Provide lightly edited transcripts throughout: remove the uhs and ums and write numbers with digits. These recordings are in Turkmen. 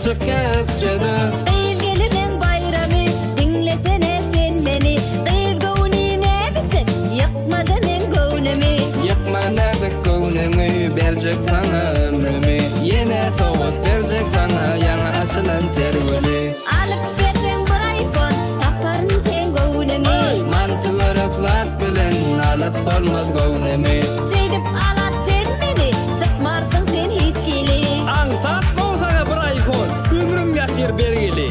çykýa ökjede. Gyz geliniň baýramy, diňlesene sen meni, Gyz göwni näziçek, ýykmady meň göwnümi. Ýykma näzik göwnüňi, berjek saňa ömrümi, Ýene sowgat berjek saňa ýaňy açylan ter güli. Alyp berseň bir iPhone, taparyn seň göwnüňi. Manty-börek zat bilen alyp bolmaz göwnümi. Şeýdip alap sen meni, sypmarsyň sen hiç hili. Aňsat bow saňa bir iPhone, ömrüm ýatyr bergili.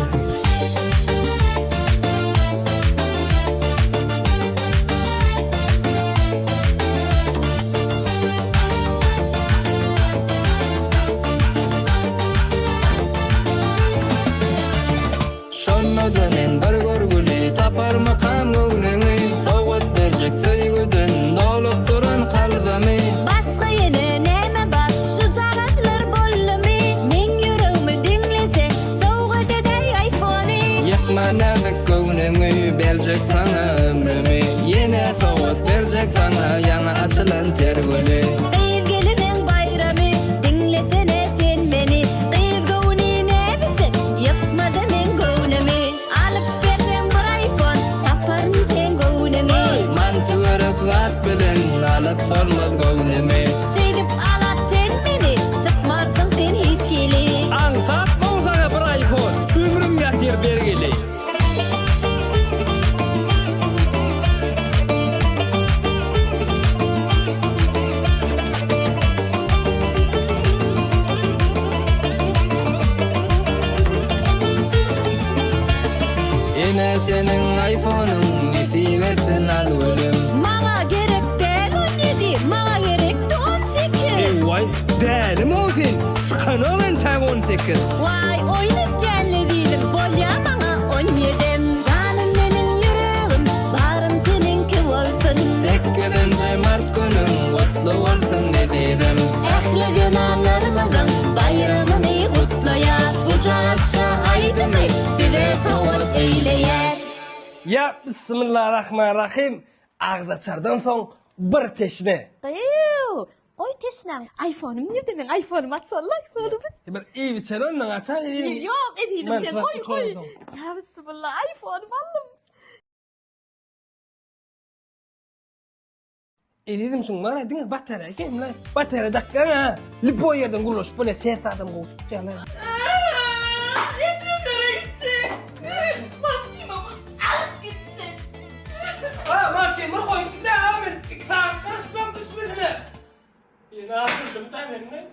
Şonda-da men bir görgüli taparmykam göwnüňi Sowgat berjek söýgüden dolup duran kalbymy. Başga ýene näme bar, şujagazlar boldumy? Meň ýüregimi diňleseň, sowgat edäý iPhone-y. Ýykma näzik göwnüňi, berjek saňa ömrümi Ýene sowgat berjek saňa ýaňy açylan ter güli. Gyz geliniň baýramy, diňlesene sen meni, Gyz göwni näziçek, ýykmady meň göwnümi. Alyp berseň bir iPhone, taparyn seň göwnüňi. Man töwerek zat bilen alyp bolmaz göwnümi. Şeýdip alap sen meni, sypmarsyň sen hiç hili. Aňsat bow saňa bir iPhone, ömrüm ýatyr bergili. Ine seniň iPhone-yň nesip etsin al gülüm. Maňa gerek däl 17, maňa gerekdi 18. Ewaý, dälimow sen, çykanok entäk 18. Waý, oýun etýän lezizim, bolýa maňa on ýedem. Janym meniň ýüregim, barym seniňki bolsun. Sekizinji mart günüň gutly bolsun ezizim. Ähli zenanlarymyzyň baýramyny gutlaýas, bu jaşa aýdymy size sowgat eýleýäs. Ýa bismillah rahman rahym agzaçardan soň bir teşne. Gyýw, Goý teşnäň. Aýfonym nirde meň aýfonym aç walla aýfonymy. Bir iýip içeli ondan açaý. Ýok ezizim sen goý goý. Ýa bismillah aýfonym aldym. Ezizim şuň bar diňe batareýa kemle. Batareýa dakýaň ha. Lýuboý ýerden gurlaşyp bolýar ses adam gowy tutýar. Ejem nere gitjek? Maşynymam alyp gitjek. Ha, Magtymur goýup gidä, men 2 sagat garaşmaň düşmesine. Ýene asyldym da men.